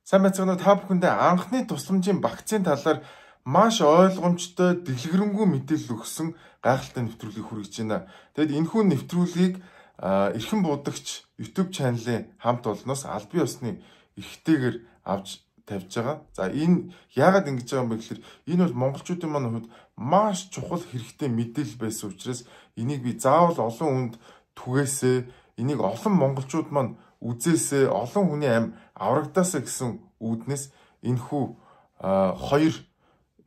Сайн байцгаана уу, та бүхэндээ анхны тусламжийн вакцины талаар маш ойлгомжтой, дэлгэрэнгүй мэдээлэл өгсөн гайхалтай нэвтрүүлгийг хүргэж байна. Тэгэд энэхүү нэвтрүүлгийг Эрхэм Будагч YouTube channel-ийн хамт олноос албан ёсны эрхтэйгээр авч тавьж байгаа. За энэ яагаад ингэж байгаа юм бэ гэхээр энэ бол монголчуудын маань хувьд маш чухал хэрэгтэй мэдээлэл байсан учраас энийг би заавал олон хүнд түгээсэй, энийг олон монголчууд маань үзээсэй, олон хүний амь аврагдаасаа гэсэн үүднээс энэхүү хоёр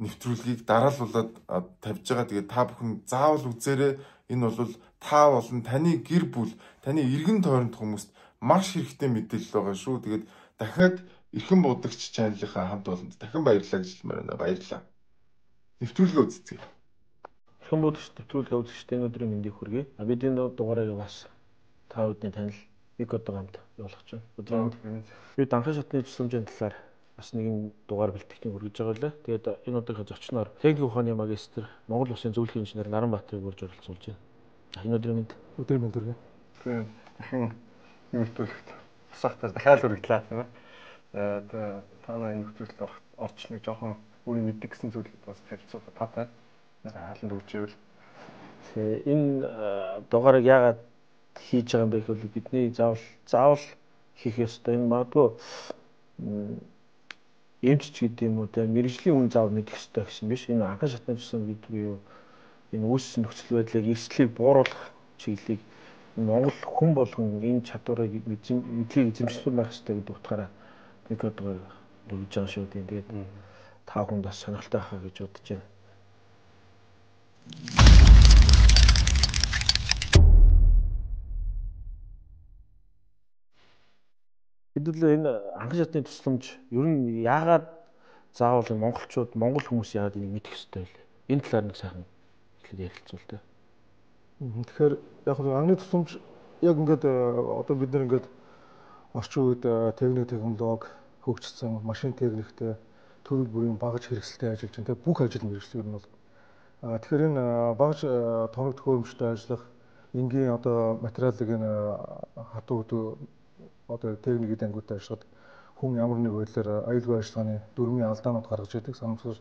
нэвтрүүлгийг дараалуулад тавьж байгаа. Тэгээд та бүхэн заавал үзээрэй. Энэ бол та болон таны гэр бүл, таны эргэн тойронд хүмүүст маш хэрэгтэй мэдээлэл байгаа шүү. Тэгээд дахиад Эрхэм Будагч channel-ийнхаа хамт олонд дахин баярлалаа гэж хэлмээр байна. Баярлалаа. Нэвтрүүлгээ үзцгээе. Эрхэм Будагч нэвтрүүлгээ үзэгчдээ энэ өдрийн мэндийг хүргэе. Бид энэ дугаарыг бас та бүдний танил Микодо хамт явуулах чинь. Өдрийн мэнд. Бид анхны шатны тусламжийн талаар бас нэгэн дугаар бэлтгэж хүргэж байгаа лээ. Тэгээд энэ удаагийн зочноор техник ухааны магистр, Монгол Улсын зөвлөхийн инженер Наранбаатарыг урьж оролцуулж байна. Энэ өдрийн мэнд. Өдрийн мэнд хүргэе. Тийм. Дахин нэвтрүүлэгт бусаахтаа дахиад хүргэлээ тийм ээ. Та нар энэ нэвтрүүлэгт орч нэг жоохон өөрийн мэддэг гэсэн зүйлүүд бас харилцуулах таатай. Хааланд үржээвэл. Энэ дугаарыг яагаад хийж байгаа юм бэ гэвэл бидний заавал хийх ёстой. Энэ магадгүй эмч ч гэдэг юм уу те мэргэжлийн хүн заавал мэдэх ёстой гэсэн биш. Энэ анхан шатны тусламж гэдэг юу? Энэ үүссэн нөхцөл байдлыг эрсдлийг бууруулах чиглэлийг Монгол хүн болгон энэ чадварыг мэдлэгийг эзэмшсэн байх ёстой гэдэг утгаараа нэг дугаар өгж байгаа шүү дээ. Тэгээд та бүхэнд бас сонирхолтой байхаа гэж бодож байна. Хэдүүлээ энэ анхан шатны тусламж ер нь яагаад заавал монголчууд, монгол хүмүүс яагаад энийг мэдэх ёстой вэ? Энэ талаар нэг сайхан эхлээд ярилцвал тэ. Тэгэхээр яг анхны тусламж яг ингээд одоо бид нар ингээд орчин үед техник технологи хөгжсөн, машин техниктэй төрөл бүрийн багаж хэрэгсэлтэй ажиллаж байна. Бүх ажил мэргэжил ер нь бол. Тэгэхээр энэ багаж тоног төхөөрөмжтэй ажиллах, энгийн одоо материалыг энэ хатуу одоо техникийн ангиудад ажиллахад хүн ямар нэг байдлаар аюулгүй ажиллагааны дөрмийн алдаанууд гаргаж идэг, санамсар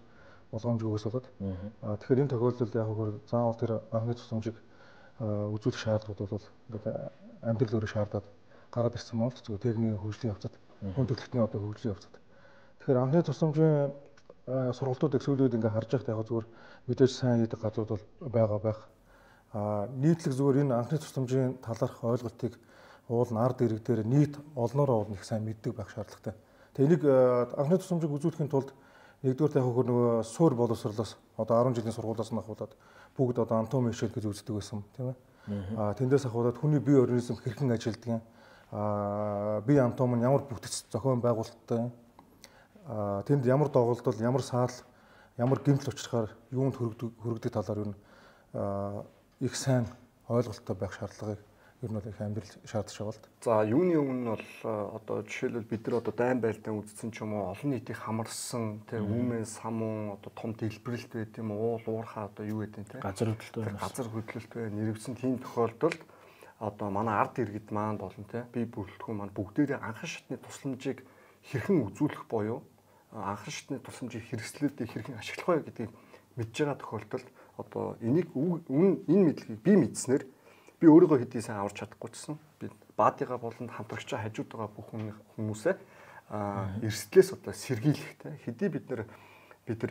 болгоомжгүйгээс болоод. Тэгэхээр энэ тохиолдолд яг хөр заавал тэр анхны тусламжийг үзүүлэх шаардлагууд бол ингээд амьдрал өөрөө шаардаад гараад ирсэн мөн л зүгээр техникийн хөгжлийн явцад, хүн төрөлхтний одоо хөгжлийн явцад. Тэгэхээр анхны тусламжийн сургалтуудыг сүүлийн үед ингээд харж байхад яг зүгээр мэдээж сайн хийдэг газрууд бол байгаа байх. Нийтлэг зүгээр энэ анхны тусламжийн талаарх ойлголтыг уул нь ард ирэг дээр нийт олноороо уул нь их сайн мэддэг байх шаардлагатай. Тэгээ энийг анхны тусламжийг үзүүлэхийн тулд нэгдүгээр яг хөр нөгөө суур боловсрлоос одоо 10 жилийн сургуулиас нь ахуулаад бүгд одоо анатоми хичээл гэж үздэг байсан тийм ээ. Тэндээс ахуулаад хүний бие организм хэрхэн ажилладаг юм, бие анатоми нь ямар бүтэц зохион байгуулалттай, тэнд ямар доголдол, ямар саал, ямар гэмтэл учрахаар юунд хөрөгдөг талаар ер нь их сайн ойлголттой байх шаардлагыг ер нь бол их амьдрал шаардж байгаа л да. За юуны өмнө бол одоо жишээлбэл бид нар одоо дайн байлдаан үзсэн ч юм уу олон нийтийг хамарсан тэ үүмэн самун одоо том дэлбэрэлт байд юм уул уурхаа одоо юу гэдэг тэ газар хөдлөлт байна. Газар хөдлөлт байна. Нэрвсэн тийм тохиолдолд одоо манай ард иргэд маань болон тэ бие бүрэлдэхүүн маань бүгдээрээ анхан шатны тусламжийг хэрхэн үзүүлэх буюу анхан шатны тусламжийг хэрэгслүүдийг хэрхэн ашиглах вэ гэдгийг мэдж байгаа тохиолдолд одоо энийг энэ мэдлэгийг би мэдснээр би өөрийгөө хэдий сайн аварч чадахгүй ч гэсэн би баадыгаа болон хамтрагчаа хажууд байгаа бүх хүмүүсээ эрсдлээс одоо сэргийлэх те хэдий бид нар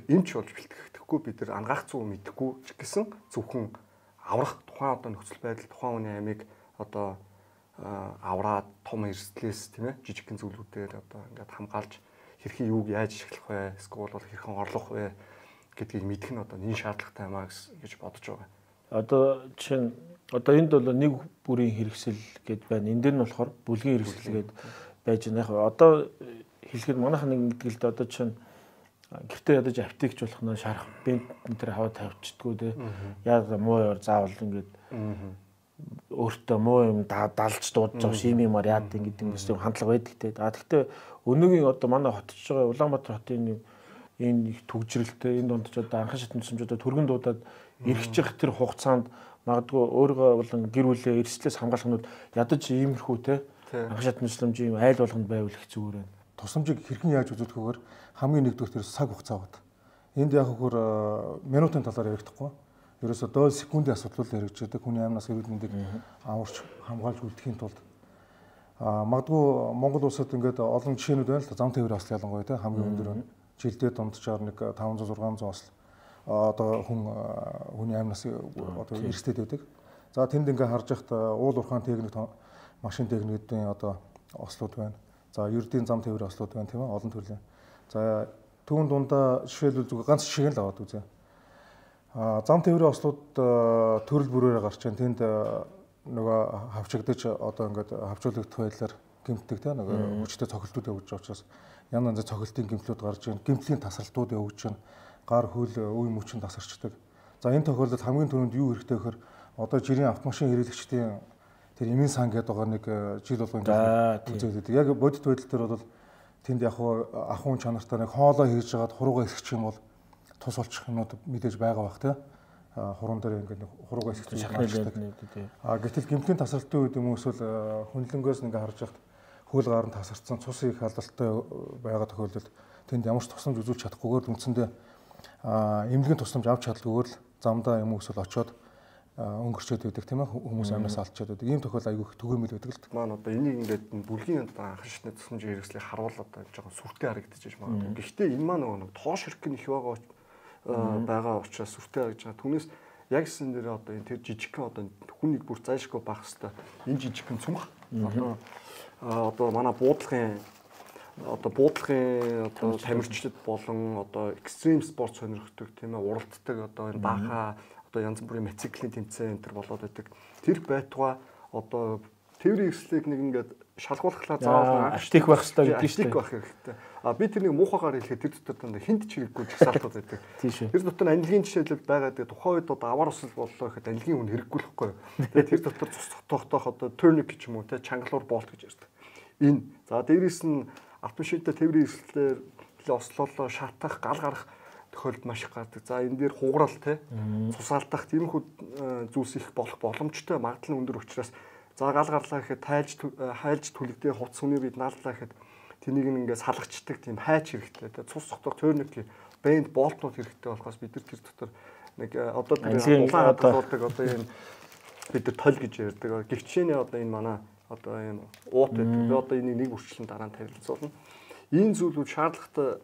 эмч болж бэлтгэхгүй бид нар ангаах зүг мэдэхгүй ч гэсэн зөвхөн аврах тухайн одоо нөхцөл байдал тухайн хүний амийг одоо авраад том эрсдлээс тийм ээ жижигхэн зүйлүүдээр одоо ингээд хамгаалж хэрхэн юуг яаж ашиглах вэ эсвэл бол хэрхэн орлох вэ гэдгийг мэдэх нь одоо энэ шаардлагатай юм а гэж бодож байгаа. Одоо жишээ нь одоо энд бол нэг бүрийн хэрэгсэл гэд байна. Энэ дээр нь болохоор бүлгийн хэрэгсэл гэд байж байна. Яг одоо хэлэхэд манайхан нэг ингэдэг л дээ. Одоо жишээ нь гэртээ ядаж аптекч болох нь шарах бент энэ төр хаваа тавьчихдгүү те. Яг муу явар заавал ингээд өөртөө муу юм далж дуудаж байгаа шим юмар яад ингэдэг юм гэсэн хандлага байдаг те. А тэгтээ өнөөгийн одоо манай хотч байгаа Улаанбаатар хотын энэ их түгжрэлтэй энэ дунд ч одоо анхан шатны тусламж одоо түргэн дуудаад эрхчих тэр хугацаанд магадгүй өөрийгөө болон гэр бүлээ эрсдлээс хамгаалах нь ядаж иймэрхүү те анхан шатны тусламжийн айл болгонд байвал их зүгээр байна. Тусламжийг хэрхэн яаж үзүүлэх вэгээр хамгийн нэгдүгээр тэр цаг хугацаа бат. Энд яг хөр минутын талаар ярихдаггүй. Ерөөсө дойл секундын асуудал л яригддаг. Хүний амнаас эрүүл мэндийг аварч хамгаалж үлдэхийн тулд магадгүй Монгол улсад ингээд олон жишээнүүд байна л да. Зам тээврийн осол ялангуяа те хамгийн өндөр байна. Жилдээ дунджаар нэг 500 600 осол одоо хүн хүний амнаас одоо эрсдээд байдаг. За тэнд ингээ харж байхад уул уурхаан техник, машин техникүүдийн одоо ослууд байна. За ердийн зам тээврийн ослууд байна тийм ээ олон төрлийн. За түүн дундаа жишээлбэл зүгээр ганц жишээг л аваад үзье. Зам тээврийн ослууд төрөл бүрээрээ гарч байна. Тэнд нөгөө хавчагдаж одоо ингээд хавчуулагдах байдлаар гэмтдэг тийм нөгөө хүчтэй цохилтууд явагдаж байгаа учраас янз янзын цохилтын гэмтлүүд гарч байна. Гэмтлийн тасралтууд явагдаж байна. Гар хөл үе мөчн тасарчдаг. За энэ тохиолдолд хамгийн түрүүнд юу хэрэгтэй гэхээр одоо жирийн автомашин хэрэглэгчдийн тэр эмийн сан гэдэг байгаа нэг жил болгон ингээд үзээд байдаг. Яг бодит байдал дээр бол тэнд яг ахуйн чанартай нэг хоолой хийж байгаад хуруугаа эсгэх юм бол тус олчих юмнууд мэдээж байгаа бах тийм. Хуруунд дээр ингээд нэг хуруугаа эсгэх зүйл гарчдаг. Гэтэл гэмтлийн тасралтын үед юм уу эсвэл хүнлэнгөөс ингээд харж байхад хөл гар нь тасарсан цус их халдалтай байгаа тохиолдолд тэнд ямар ч тусламж үзүүлж чадахгүйгээр үндсэндээ эмнэлгийн тусламж авч чадалгүйгээр л замдаа юм уу эсвэл очиод өнгөрчөөд байдаг тийм ээ хүмүүс амнаас алдчихад байдаг. Ийм тохиол айгүй их түгээмэл байдаг л. Маань одоо энийг ингээд бүлгийн одоо анхан шатны тусламжийн хэрэгслийг харуул одоо жоохон сүртэй харагдчихэж магадгүй. Гэхдээ энэ маань нөгөө нэг тоо ширхэг нь их байгаа учраас сүртэй харагдаж байгаа. Түүнээс яг эсэн дээр одоо энэ тэр жижигхэн одоо хүн нэг бүр зайшгүй байх хэвээр энэ жижигхэн цүнх одоо манай буудлагын одоо тамирчлал болон одоо экстрим спорт сонирхдаг тийм ээ уралддаг одоо энэ бааха одоо янз бүрийн мотоциклийн тэмцээн энэ төр болоод байдаг. Тэр байтугай одоо тээврийн хэрэгслийг нэг ингээд шалгуулхлаа заавал аптек байх хэрэгтэй гэдэг шүү дээ. Аптек байх хэрэгтэй. Би тэрнийг муухайгаар хэлэхэд тэр дотор дандаа хинт чирэггүй жагсаалтууд байдаг. Тэр дотор анилгийн жишээлбэл байгаа. Тэгээ тухайн үед одоо аваар усал боллоо гэхэд анилгийн үн хэрэггүй л хэвгүй. Тэгээ тэр дотор цус тогтоох одоо турник гэж юм уу те чангалуур болт гэж ярьдаг. Энэ за дээрээс нь автомашинтай тээврийн хэрэгслээр ослоолоо шатах, гал гарах тохиолдол маш их гардаг. За энэ дээр хугарал те цусаалдах тиймэрхүү зүйлс их болох боломжтой магадлал нь өндөр учраас за гал гарлаа гэхэд хайлж түлэгдээ хувцс хүний бид нааллаа гэхэд тэнийг ингээд салгачдаг тийм хайч хэрэгтэй те цус цогтох турник бэнд болтнууд хэрэгтэй болохоос бид нар тэр дотор нэг одоо тэр улаан хадгалуулдаг одоо энэ бид нар толь гэж ярьдаг. Гівчээний одоо энэ манай одоо ийм уут байдаг. Би одоо энийг нэг үрчлэн дараа нь танилцуулна. Энэ зүйлүүд шаардлагатай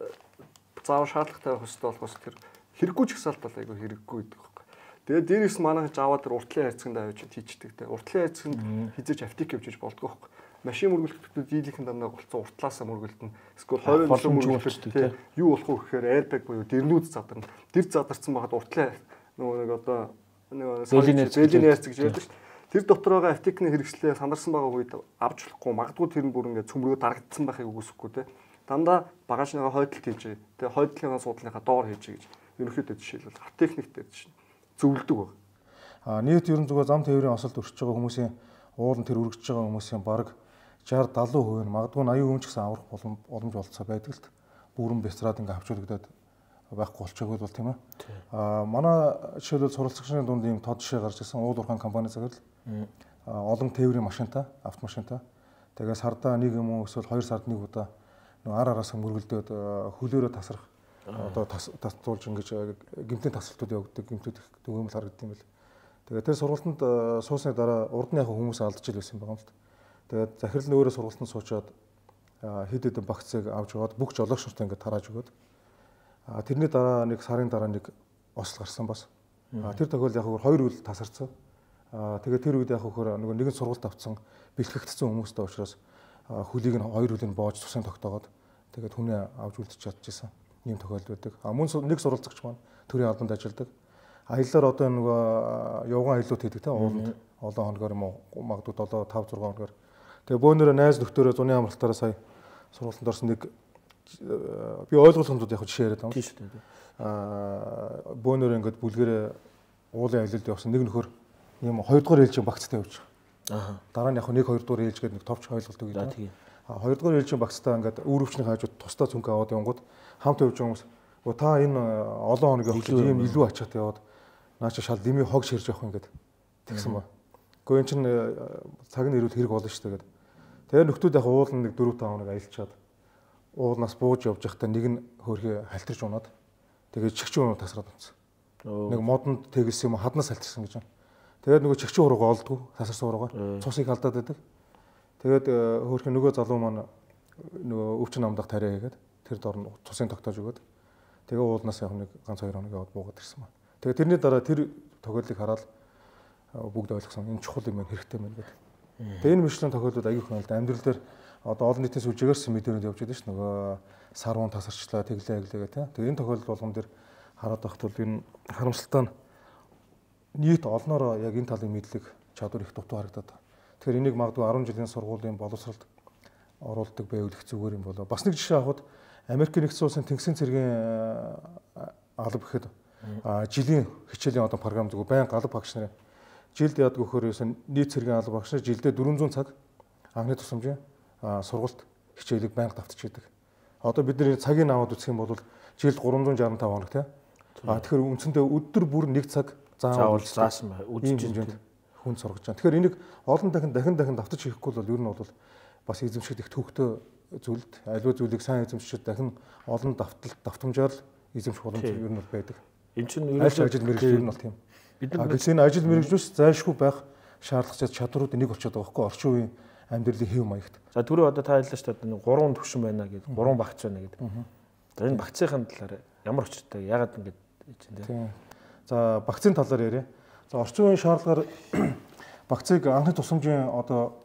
заавал шаардлагатай байх ёстой болохоос тэр хэрэггүй жагсаалт бол айгүй хэрэггүй гэдэг байхгүй. Тэгээд дээрээс нь манай жаваа тэр уртлын хайрцагт авч тийчдэг те. Уртлын хайрцагт хизээж аптек явж болдгоо байхгүй. Машин мөргөлдөхдөө дийлийнхэн дандаа голцоо уртлаасаа мөргөлдөн. Эсвэл 20 мөргөлдөх те. Юу болох вэ гэхээр airbag буюу дэрнүүд задарна. Тэр задарсан байхад уртлын нөгөө нэг одоо нөгөө зээлийн хайрцаг гэж ярьдаг шүү дээ. Тэр дотор байгаа аптекны хэрэгслээ сандарсан байгаа үед авч болохгүй магадгүй тэр нь бүр ингээд цөмрөө дарагдсан байхыг үгүйсэхгүй те. Дандаа багажныгаа хойдолт хийж, тэгээ хойдлынхаа суудлынхаа доор хийж гэж ерөнхийдөө жишээлбэл аптекниктэй жишээ зөвлөдөг баг. Нийт ерөн зүгээр зам тээврийн осолд өрчөж байгаа хүмүүсийн уулын тэр үргэж байгаа хүмүүсийн бараг 60 70% нь магадгүй 80% ч гэсэн аврах боломж болцоо байдаг л бүрэн бяцраад ингээ хавчуулагдаад байхгүй болчихгүй бол тийм ээ. Манай жишээлбэл суралцагчдын дунд ийм тод жишээ гарч ирсэн уул уурхайн компани захирал олон тээврийн машинтай, автомашинтай. Тэгээ сардаа нэг юм уу эсвэл 2 сард нэг удаа нөгөө ар араас мөргөлдөөд хөлөөрөө тасрах одоо татуулж ингэж гэмтлийн тасралтууд явагддаг, гэмтүүд их түгээмэл харагддаг юм бэл. Тэгээ тэр сургалтанд суусны дараа урд нь яг хүмүүс алдчихл байсан байгаа юм л. Тэгээд захирал нь өөрөө сургалтанд суучаад хэд хэдэн багцыг авч яваад бүх жолоогч нартай ингээд тарааж өгөөд тэрний дараа нэг сарын дараа нэг осол гарсан бас. Тэр тохиолдолд яг хоёр үйл тасарсан. Тэгээ тэр үед яг нөгөө нэгэн сургалт авцсан бэлтгэгдсэн хүмүүстэй учраас хөлийг нь хоёр хөлийг нь боож цусын тогтоогоод тэгээд хүнээ авч үлдчих чадчихсан ийм тохиолдол байдаг. Мөн нэг суралцагч маань төрийн албанд ажилладаг. Аяллаар одоо нөгөө явган аяллууд хийдэг тийм ууланд олон хоногор юм уу магадгүй 7 5 6 хоногор. Тэгээ бөөнөрөө найз нөхдөөрөө зуны амралтаараа сая сургалтанд орсон нэг би ойлгохын тулд яг жишээ яриад байгаа юм. Тийм шүү дээ. Бөөнөрөө ингээд бүлгэрээ уулын аялалд явсан нэг нөхөр ийм 2 дугаар ээлжийн багцтай явж байгаа. Дараа нь яг 1 2 дугаар ээлж гэдэг нэг товч ойлголт өгье. Тийм. 2 дугаар ээлжийн багцтай ингээд үр өвчний хажууд тусдаа цүнхээ аваад явангууд хамт явж байгаа хүмүүс та энэ олон хоног явах гэж ийм илүү ачаат яваад наа чи шал дэмий хог ширж явах ингээд тэгсэн ба. Гэхдээ эн чинь цаг нь ирвэл хэрэг болно шүү дээ гэдэг. Тэгээ нөхдүүд яг уулын нэг 4 5 хоног аялчаад уулнаас бууж явж байхдаа нэг нь хөөрхий халтарч унаад тэгээд чигчэн хуруу тасраад унтсан. Нэг модонд тэгэлсэн юм хаднаас халтарсан гэж байна. Тэгээд нөгөө чигчэн хуруугаа олдгүй, тасарсан хуруугаа цусыг алдаад байдаг. Тэгээд хөөрхий нөгөө залуу маань нөгөө өвчин намдах тариа хийгээд тэр дор нь цусын тогтоож өгөөд тэгээ уулнаас яг нэг ганц 2 хоног яваад буугаад ирсэн байна. Тэгээд тэрний дараа тэр тохиолдлыг хараад бүгд ойлгосон. Энэ чухал юм байна, хэрэгтэй юм байна гэдэг. Тэгээ энэ мэргэжлийн тохиолдлууд аягүй их байна л да. Амьдрал дээр одоо олон нийтийн сүлжээгээрс мэдээлэлд явж байдаг ш. Нөгөө сарван тасарчлаа, тэглээ эглээ гэх тийм. Тэгээ энэ тохиолдол болгон дээр хараад байхад бол энэ харамсалтай нь нийт олноороо яг энэ талын мэдлэг чадвар их дутуу харагдаад байна. Тэгэхээр энийг магадгүй 10 жилийн сургуулийн боловсролд оруулдаг байвал их зүгээр юм болоо. Бас нэг жишээ авахад Америкийн нэгдсэн улсын тэнгисийн цэргийн алба гэхэд жилийн хичээлийн одоо програм зүгээр байнга алба багш нарын жилд яадаг вөхөр ерөөсөн нийт цэргийн алба багш нар жилдээ 400 цаг анхны тусламжийн сургалт хичээлийг байнга давтчихдаг. Одоо бид нар цагийг аваад үзэх юм бол жилд 365 хоног тийм. Тэгэхээр үндсэндээ өдөр бүр 1 цаг заавал заасан бай. Үжиж хэмжээнд хүн сургаж байгаа. Тэгэхээр энийг олон дахин давтаж хийхгүй бол ер нь бол бас эзэмшигт их төвхтөө зүйлд аливаа зүйлийг сайн эзэмшиж дахин олон давтамжаар л эзэмших боломж ер нь бол байдаг. Энд чинь ерөөсөө ажил мэргэжил ер нь бол тийм. Бид нар энэ ажил мэргэжлээс зайлшгүй байх шаардлагатай чадварууд энийг болчиход байгаа байхгүй орчин үеийн амьдралын хэв маягт. За түрүү одоо та хэллээ шүү дээ 3 төвшин байна гэдэг, 3 багц байна гэдэг. За энэ багцын талаар ямар учиртай, яагаад ингэж чинь тийм. За багцын талаар яриа. За орчин үеийн шаардлагаар багцыг анхны тусламжийн одоо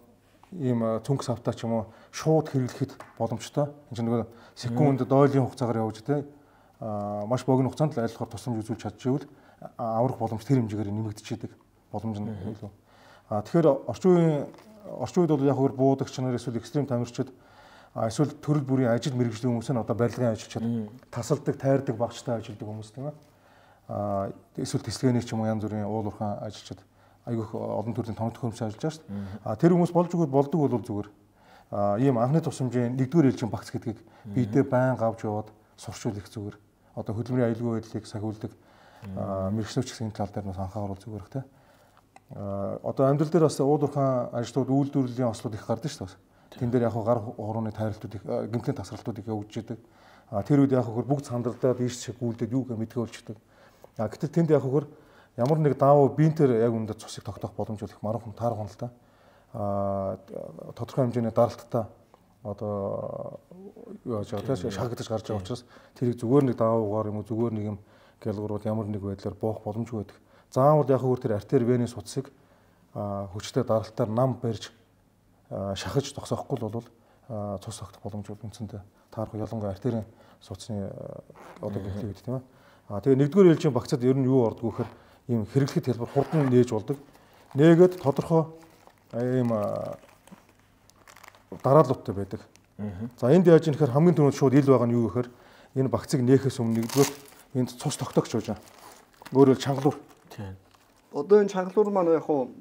ийм цүнх савтаа ч юм уу шууд хэрэглэхэд боломжтой. Энэ чинь нөгөө секунд дойлын хугацаагаар явж тийм маш богино хугацаанд л айлхаар тусламж үзүүлж чадчихвэл аврах боломж тэр хэмжээгээр нэмэгдчихэдэг боломж нь илүү. Тэгэхээр орчин үед бол яг хөр буудагч нар эсвэл экстрим тамирчид эсвэл төрөл бүрийн ажил мэргэжлийн хүмүүс нь одоо барилгын ажилчид тасалдаг, тайрдаг багчтай ажилладаг хүмүүс тийм ээ. Эсвэл тэслэгээний ч юм уу янз бүрийн уул уурхайн ажилчид айгүйх олон төрлийн тоног төхөөрөмжтэй ажиллаж байгаа шүү дээ. Тэр хүмүүс болж өгöd болдог бол зүгээр. Ийм анхны тусламжийн нэгдүгээр ээлжийн багц гэдгийг биедээ байнга авч яваад сурчвал их зүгээр. Одоо хөдөлмөрийн аюулгүй байдлыг сахиулдаг мэргэжлэгч гэсэн энэ тал дээр бас анхааруул зүгээр их тийм. Одоо амьдрал дээр бас уул уурхайн ажилтнууд үйлдвэрлэлийн ослууд их гардаг шүү дээ. Тэн дээр яг гар хурууны тайралтууд их гэмтлийн тасралтууд их явагдаж идэг. Тэр үед яг хөр бүгд сандралдаад ийш чиг гүйлдээд юу гэх мэдгээ болчихдог. Гэтэл тэнд яг хөр ямар нэг даавуу биенээр яг үүндээ цусыг тогтоох боломж бол их мархан таархан л та. Тодорхой хэмжээний даралттай одоо юу яаж байгаа тийм шахагдаж гарч байгаа учраас тэрийг зүгээр нэг даавуугаар юм уу зүгээр нэг юм гялгуурууд ямар нэг байдлаар буух боломжгүй байдаг. Заавал яг хөр тэр артер вений судсыг хүчтэй даралтаар нам барьж шахаж зогсоохгүй л бол цус тогтох боломж бол үндсэндээ таарах ялангуяа артерийн судасны одоо гэмтэл үед тийм ээ. Тэгээ нэгдүгээр ээлжийн багцад ер нь юу ордгоо гэхээр ийм хэрэглэхэд хэлбэр хурдан нээж болдог. Нээгээд тодорхой ийм дараалалтай байдаг. За энд яаж ийм гэхээр хамгийн түрүүнд шууд ил байгаа нь юу гэхээр энэ багцыг нээхээс өмнө нэгдүгээр энд цус тогтоогч байж байгаа. Өөрөөр чангалуур. Тийм. Одоо энэ чангалуур маань яг хуу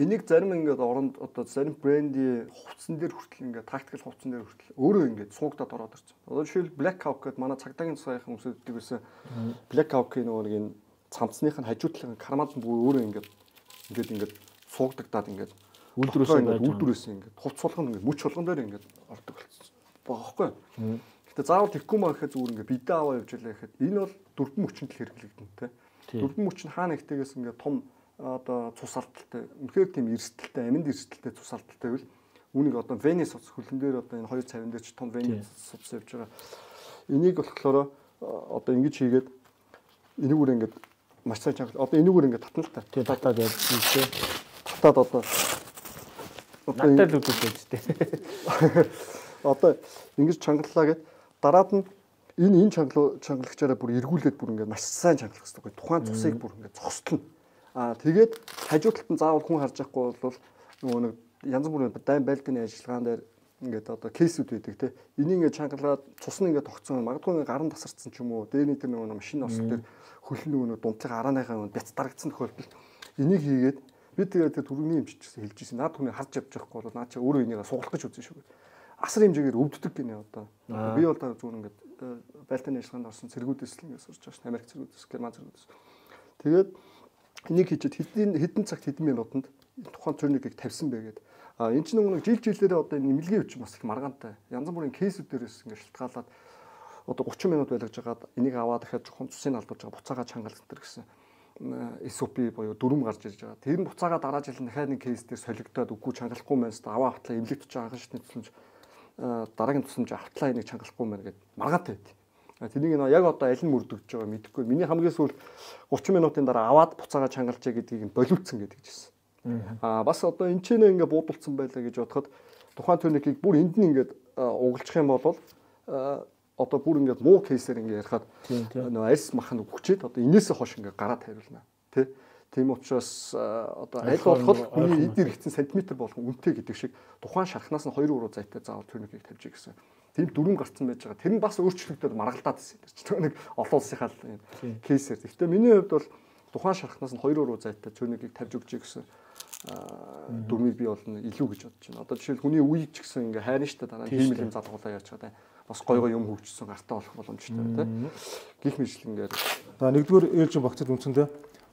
энийг зарим ингээд оронд одоо зарим брендийн хувцсан дээр хүртэл ингээд тактикал хувцсан дээр хүртэл өөрөө ингээд суугдаад ороод ирсэн. Одоо жишээл Black Hawk гэдэг манай цагдаагийн тусгайхан өмсөддөг байсан Black Hawk-ийн нөгөө нэг энэ цамцных нь хажуу талын кармал нь бүр өөрөө ингээд суугдагдаад ингээд үйлдвэрээс ингээд хувц болгоно ингээд мөч болгон дээр ингээд ордог болсон байгаа байхгүй. Гэтэ заавал тэггүй маа гэхэд зүгээр ингээд бидээ аваа явж илээ гэхэд энэ бол дөрвөн мөчөнд л хэрэглэгдэнэ те. Дөрвөн мөч нь хаа нэгтэйгээс ингээд том одоо цус алдaltaй үнэхээр тийм эрсдэлтэй аминд эрсдэлтэй цус алдaltaй байвал үүнийг одоо вений судас хөлн дээр одоо энэ хоёр цавин дээр ч том вений судас явж байгаа. Энийг болохоор одоо ингэж хийгээд энэгээр ингээд маш сайн чанга одоо энэгээр ингээд татна л та. Тийм татаад яаж хийх вэ? Татаад одоо надад л үгүй байж тээ. Одоо ингэж чангаллаа гэд дараад нь энэ чангалагчаараа бүр эргүүлээд бүр ингээд маш сайн чангалах хэрэгтэй. Тухайн цусыг бүр ингээд зогсолно. Тэгээд хажуу талд нь заавал хүн харж байхгүй бол нөгөө нэг янз бүрийн дайн байлдааны ажиллагаан дээр ингээд одоо кейсүүд байдаг те. Энийг ингээд чангалаад цус нь ингээд тогтсон магадгүй ингээд гар нь тасарсан ч юм уу дээний тэр нөгөө машин осол дээр хөлн нөгөө дунтлага арааныхаа бяц дарагдсан тохиолдолд энийг хийгээд би тэгээд тэр түрүүний эмчилж хэлж ирсэн. Наад хүний харж явж байхгүй бол наа чи өөрөө энийг сугалах гэж үзэн шүү гэдэг. Асар хэмжээгээр өвддөг гинэ одоо. Би бол та зүгээр ингээд байлдааны ажиллагаанд орсон цэргүүдээс л ингээд сурч байгаа шүү. Америк цэргүүдээс, Герман цэргүүдээс. Тэгээд энийг хийчихэд хэдэн цагт хэдэн минутанд тухайн турникийг тавьсан бэ гэдэг. Энэ чинь нэг жил жилээрээ одоо энэ эмнэлгийн үеч бас их маргаантай. Янз бүрийн кейсүүдээрээс ингээд шалтгаалаад одоо 30 минут байлгаж хагаад энийг аваад дахиад жоохон цусыг алдуулж байгаа буцаага чангалсан төр гэсэн SOP буюу дүрм гарч ирж байгаа. Тэр нь буцаага дараа жил нь дахиад нэг кейс дээр солигдоод үгүй чангалахгүй мэн хэвээр аваа автлаа эмнэлэгт очиж анхан шатны тусламж дараагийн тусламж автлаа энийг чангалахгүй мэн гэд маргаатай байд. Тэрнийг нөө яг одоо аль нь мөрдөгдөж байгаа мэдэхгүй. Миний хамгийн сүүл 30 минутын дараа аваад буцаага чангалжээ гэдгийг нь болиулсан гэдэг жисэн. Бас одоо энэ ч нэ ингээ буудулсан байлаа гэж бодоход тухайн түүникийг бүр энд нь ингээд угалчих юм бол одоо бүр ингээд муу кейсээр ингээ ярихад нөө альс мах нь өгчээд одоо энээсээ хойш ингээ гараад хариулна тий. Тийм учраас одоо аль болох хүний эд хэрэгцсэн сантиметр болгон үнэтэй гэдэг шиг тухайн шархнаас нь 2 3 зайтай заавал түүникийг тавьж гэсэн. Тийм дүрм гарцсан байж байгаа. Тэр нь бас өөрчлөгдөд маргалдаад байсан. Тэр чинь нэг олон улсынхаа кейсээр. Гэхдээ миний хувьд бол тухайн шархнаас нь 2 3 зайтай түүникийг тавьж өгч гэсэн дүрмийг би бол илүү гэж бодож байна. Одоо жишээл хүний үеийг ч гэсэн ингээ хайрна штэ дараа нь хиймэл юм залгуулаа яаж байгаа бас гой гой юм хөгжсөн гартаа болох боломжтой тий. Гэх мэтлэнгээр. За нэгдүгээр ээлжин вакцины үндсэндээ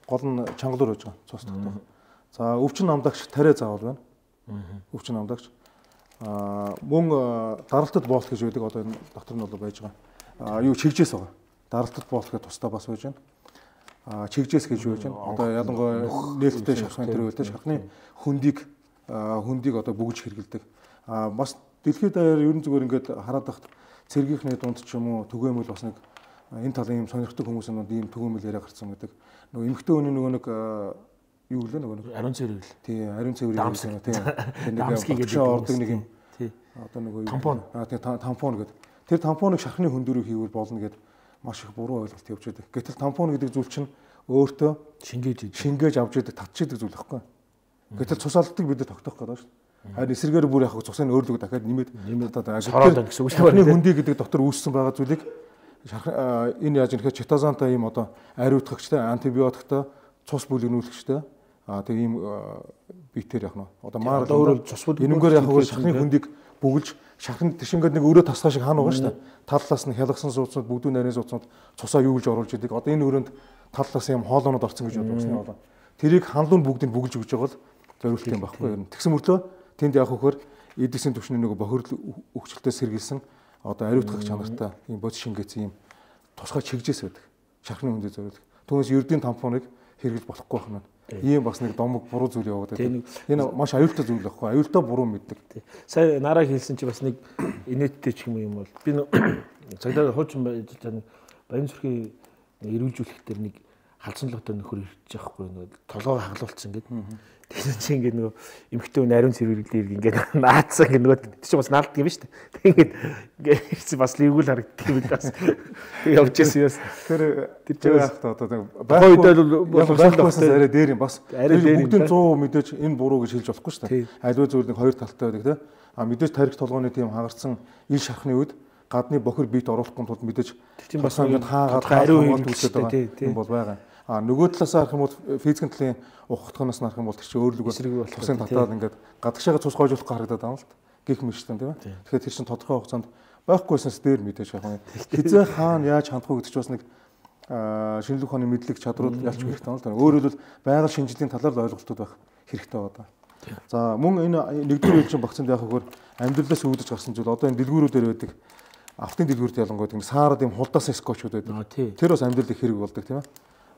гол нь чангалуур байж байгаа цус тогтоох. За өвчин намдагч тариа заавал байна. Өвчин намдагч. Мөн даралтад боолт гэж байдаг одоо энэ дотор нь бол байж байгаа. Юу чигжээс байгаа. Даралтад боолт гэх тусдаа бас байж байна. Чигжээс гэж байж байна. Одоо ялангуяа нээлттэй шархны тэр үедээ шархны хөндийг одоо бүгж хэрэгэлдэг. Бас дэлхийд даяар ерөн зүгээр ингээд хараад байхад цэргийнхний дунд ч юм уу түгээмэл бас нэг энэ талын юм сонирхдаг хүмүүсийн дунд ийм түгээмэл яриа гарсан гэдэг. Нөгөө эмэгтэй хүний нөгөө нэг юу гэлээ нөгөө нэг ариун цэвэр гэл. Тий, ариун цэвэр гэх тий. Тэр нэг ордог нэг юм. Тий. Одоо нөгөө тампон. Тий, тампон гэдэг. Тэр тампоныг шархны хөндөрөө хийвэл болно гэд маш их буруу ойлголт явж байдаг. Гэтэл тампон гэдэг зүйл чинь өөртөө шингээж авч идэг, татчих идэг зүйл байхгүй. Гэтэл цус алддаг бид нар тогтоох гэдэг шүү дээ. Харин эсрэгээр бүр яг цусыг өөрлөгөө дахиад нэмээд татаад сороод байна гэсэн үг шүү дээ. Шархны хөндий гэдэг дотор үүссэн байгаа зүйлийг энэ яаж нэхэ читазантай ийм одоо ариутгагчтай, антибиотиктай, цус бүлэгнүүлэгчтэй тэг ийм биетээр явах нь. Одоо маар өөрөө цус бүлэг энэнгээр яг шархны хөндийг бүгэлж шархны тэр шингээд нэг өрөө тасгаа шиг хаана байгаа шүү дээ. Тал талаас нь хялгасан сууцнууд, бүгдүү нарийн сууцнууд цусаа юу гэж оруулж идэг. Одоо энэ өрөөнд тал талаас юм хоолоонууд орсон гэж боддог усны хоолой. Тэрийг ханлуун бүгдийг бүгэлж өгч байгаа бол зориулт юм багхгүй юм. Тэгсэн мөртлөө тэнд яах вөхөр эдисийн түвшний нэг бохирдол өгчлөлтөө сэргийлсэн одоо ариутгах чанартай ийм бодис шингээсэн ийм тусгай чигжээс байдаг. Шархны хөндөө зориулах. Түүнээс ердийн тампоныг хэрэглэж болохгүй байх нь. Ийм бас нэг домог буруу зүйл яваад байдаг. Энэ маш аюултай зүйл байхгүй. Аюултай буруу мэддэг. Сая нараа хэлсэн чи бас нэг инээдтэй ч юм уу юм бол би цагдаа хуучин байж байгаа баян зүрхийг эрүүлжүүлэх дээр нэг халдсан логтой нөхөр ирж байгаа хгүй нөгөө толгоо хаглуулсан гэдэг. Тэгсэн чинь ингээд нөгөө эмэгтэй хүн ариун цэвэрлэлээр ингээд наацсан ингээд нөгөө тэр чинь бас наалддаг юм шүү дээ. Тэг ингээд ингээд ирсэн бас л эвгүй л харагддаг юм л бас. Тэг явж ирсэн юм. Тэр тэр яах та одоо байхгүйсэн арай дээр юм бас. Бүгдийн 100 мэдээж энэ буруу гэж хэлж болохгүй шүү дээ. Аливаа зүйл нэг хоёр талтай байдаг те. А мэдээж тарих толгойн тийм хагарсан ил шархны үед гадны бохир биет оруулахгүй тулд мэдээж тэр чинь бас ингээд хаагаад ариун хэрэглэдэг байгаа юм бол байгаа. А нөгөө талаас харах юм бол физикийн талын ухахтахнаас нь харах юм бол тэр чинь өөрлөгөө цусын татаад ингээд гадагшаага цус гойжуулах харагдаад байгаа юм л гих мэрчтэн тийм ээ. Тэгэхээр тэр чинь тодорхой хугацаанд байхгүйснээс дээр мэдээж яг юм. Хизээ хаана яаж хандах уу гэдэг чинь бас нэг шинжлэх ухааны мэдлэг чадрууд ялч хэрэгтэй юм л да. Өөрөөр хэлбэл байгаль шинжилгээний талаар л ойлголтууд байх хэрэгтэй байгаа. За мөн энэ нэгдүгээр ээлжийн вакцинд яах вөхөр амьдралаас үүдэж гарсан зүйл одоо энэ дэлгүүрүүдээр байдаг автын дэлгүүрт ялангуяа тийм саарад юм хулдаасан скотчуд байдаг. Тэр бас амьдрал их хэрэг болдог тийм ээ.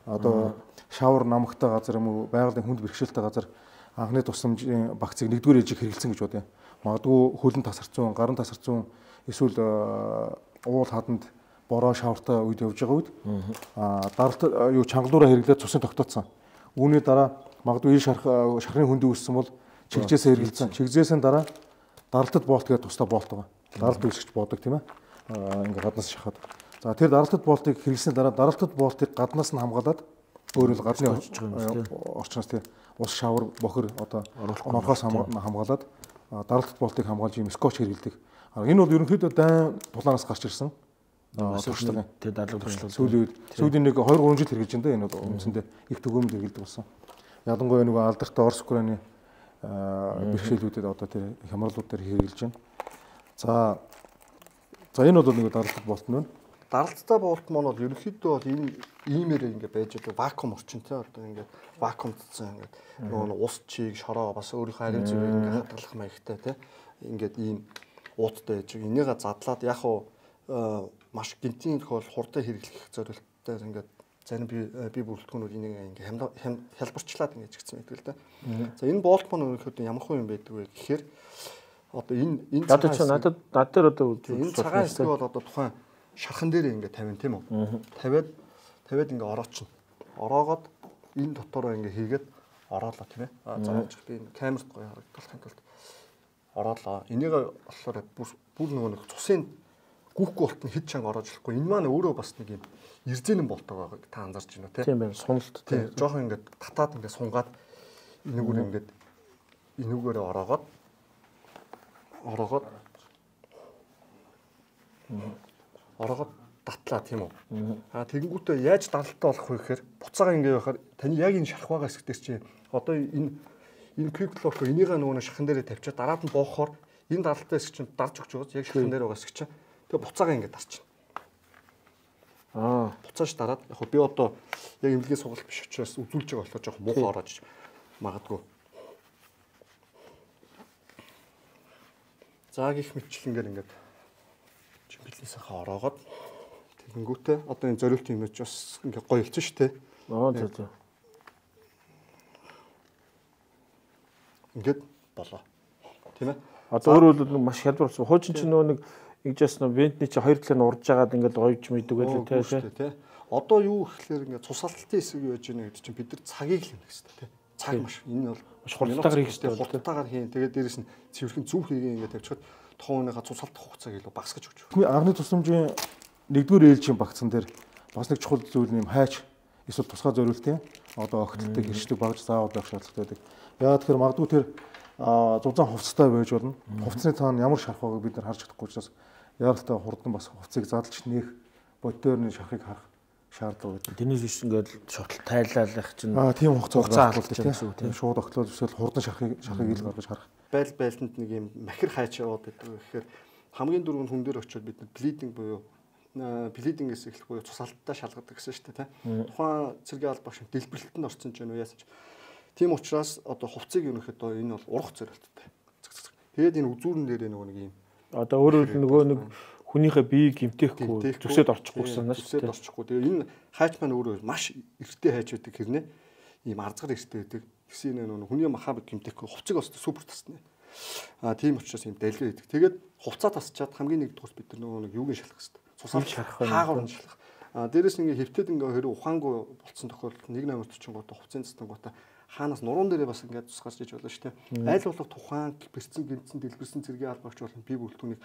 Одоо шавар намагтай газар юм уу байгалийн хүнд бэрхшээлтэй газар анхны тусламжийн вакцины нэгдүгээр ээлжийг хэрэглэсэн гэж бодъё. Магадгүй хөлн тасарцсан, гарын тасарцсан эсвэл уул хаданд бороо шавартай үед явж байгаа үед даралт юу чангалуураа хэрэглээд цусын тогтооцсон. Үүний дараа магадгүй ил шархны хүндий үүссэн бол чигжээсээ хэрэглэсэн. Чигжээсээ дараа даралтад болт гэдэг тусдаа болт байгаа. Даралт үүсгэж бодог тийм ээ. Ингээ гаднаас шахаад. За тэр даралтад болтыг хэрэглэсний дараа даралтад болтыг гаднаас нь хамгаалаад өөрөөр гадны орчноос тийм ус шавар бохир одоо норхоос хамгаалаад даралтад болтыг хамгаалж ийм скотч хэрэглэдэг. Энэ бол ерөнхийдөө дайн тулаанаас гарч ирсэн туршлага. Тэр дарлаг туршлага. Сүүлийн үед сүүлийн нэг 2 3 жил хэрэглэж байна да энэ бол үндсэндээ их төгөөмд хэрэглэдэг болсон. Ялангуяа нөгөө алдартай Орос Украины бэрхшээлүүдэд одоо тэр хямралууд дээр хэрэглэж байна. За энэ бол нэг даралтад болт нь байна. Даралттай болт маань бол ерөнхийдөө бол энэ иймээр ингээ байж байгаа вакуум орчин те одоо ингээ вакуумдсан ингээ нөгөө ус чиг шороо бас өөрийнхөө харин зүвийг ингээ хадгалах маягтай те ингээд ийм ууттай байж байгаа. Энийгээ задлаад яг уу маш гинтийн тохиол хурдан хэрэглэх зорилттой ингээд зарим бие бүрэлдэхүүнүүд энийг ингээ хялбарчлаад ингээ чигцэн байдаг л да. За энэ болт маань ерөнхийдөө ямар хөө юм байдаг вэ гэхээр одоо энэ одоо чи надад над дээр одоо энэ цагаан хэсэг бол одоо тухайн шархан дээр ингээ тавина тийм үү? Тавиад ингээ ороочно. Ороогоод энэ дотороо ингээ хийгээд ороолоо тийм ээ. За би энэ камерт гоё харагдахын тулд ороолоо. Энийг болохоор бүр нөгөө нэг цусын гүүхгүй болт нь хэд чанга ороож болохгүй. Энэ маань өөрөө бас нэг юм эрзэнэн болтог байгааг та анзаарч байна уу те? Тийм байна. Суналт те. Жохон ингээд татаад ингээд сунгаад энэгээр ингээд энүүгээрээ ороогоод датлаа тийм үү? Аа тэгэнгүүтээ яаж даралттай болох вэ гэхээр буцаага ингээд явахаар таны яг энэ шарх байгаа хэсэг дээр чи одоо энэ quick lock энийгээ нөгөө шархан дээрээ тавьчаад дараад нь боохоор энэ даралттай хэсэг чинь дарж өгч байгаа. Яг шархан дээр байгаа хэсэг чинь тэгээ буцаага ингээд дарчихна. Аа буцааш дараад яг би одоо яг эмнэлгийн сургалт биш учраас үзүүлж байгаа болохоор жоохон муухай орож магадгүй. За гих мэтчлэнгээр ингээд чимбэлээсээ ороогоод тэгэнгүүтээ одоо энэ зориултын юмч бас ингээд гоё болсон шүү дээ. Аа зөө зөө. Ингээд болоо. Тийм ээ. Одоо өөрөөр хэлбэл маш хялбар болсон. Хуучин чинь нөгөө нэг ингэж яасан вентний чи хоёр талыг нь урж агаад ингээд гоёж мэддэг байлээ тий. Одоо юу гэхлээр ингээд цусалтын хэсэг юу яаж ийнэ гэдэг чинь бид нар цагийг л хэмнэх хэрэгтэй тий. Цаг маш энэ бол маш хурдтайгаар хийх хэрэгтэй. Хурдтайгаар хийн. Тэгээд дээрэс нь цэвэрхэн зөв хийгээ ингээд тавьчихад тухайн хүнийхээ цусалтах хугацааг илүү багасгаж өгч. Анхны тусламжийн нэгдүгээр ээлжийн багцсан дээр бас нэг чухал зүйл нь юм хайч эсвэл тусгай зориултын одоо огтлдог хэршдэг багж заавал байх шаардлагатай байдаг. Яагаад тэгэхээр магадгүй тэр зузаан хувцастай байж болно. Хувцсны цаана ямар шарх байгааг бид нар харж чадахгүй учраас яаралтай хурдан бас хувцсыг задлж нээх боддоор нь шархыг харах шаардлага байдаг. Тэрнээс биш ингээд шотол тайлаалах чинь тийм хугацаа алдах гэсэн үг тийм шууд огтлол эсвэл хурдан шархыг ил гаргаж харах. Байл байлтанд нэг юм махир хайч яваад байдаг гэхээр хамгийн дөрөв хүн дээр очиод бид нар bleeding буюу bleeding-ээс эхлэх буюу цус алдтаа шалгадаг гэсэн шүү дээ тийм. Тухайн цэргийн албаа шин дэлбэрэлтэнд орсон ч юм уу яасан ч. Тийм учраас одоо хувцсыг ерөнхийдөө энэ бол урах зорилттой. Тэгээд энэ үзүүрэн дээрээ нөгөө нэг юм одоо өөрөөр нөгөө нэг хүнийхээ биеийг гэмтээхгүй зүсээд орчихгүй гэсэн нь шүү дээ. Зүсээд орчихгүй. Тэгээ энэ хайч маань өөрөө маш эртээ хайч байдаг хэрнээ. Ийм арзгар эртээ байдаг. Тэгсэн энэ нөгөө хүний махаа гэмтээхгүй хувцсыг бас супер тасна. Аа тийм учраас ийм далиа байдаг. Тэгээд хувцаа тасчаад хамгийн нэгдүгürt бид нар нөгөө нэг юуг нь шалгах хэрэгтэй. Цусаар шалгах, хаагур нь шалгах. Аа дээрэс нь ингээ хэвтээд ингээ хэрэг ухаангүй болцсон тохиолдолд нэг номер 40 хувцсын цэцэнгуудаа хаанаас нуруунд дээрээ бас ингээд тусгаарч иж болно шүү дээ. Айл болох тухайн бэрцэн гэмтсэн дэлбэрсэн цэргийн албаагч болон бие бүрэлдэхүүнийг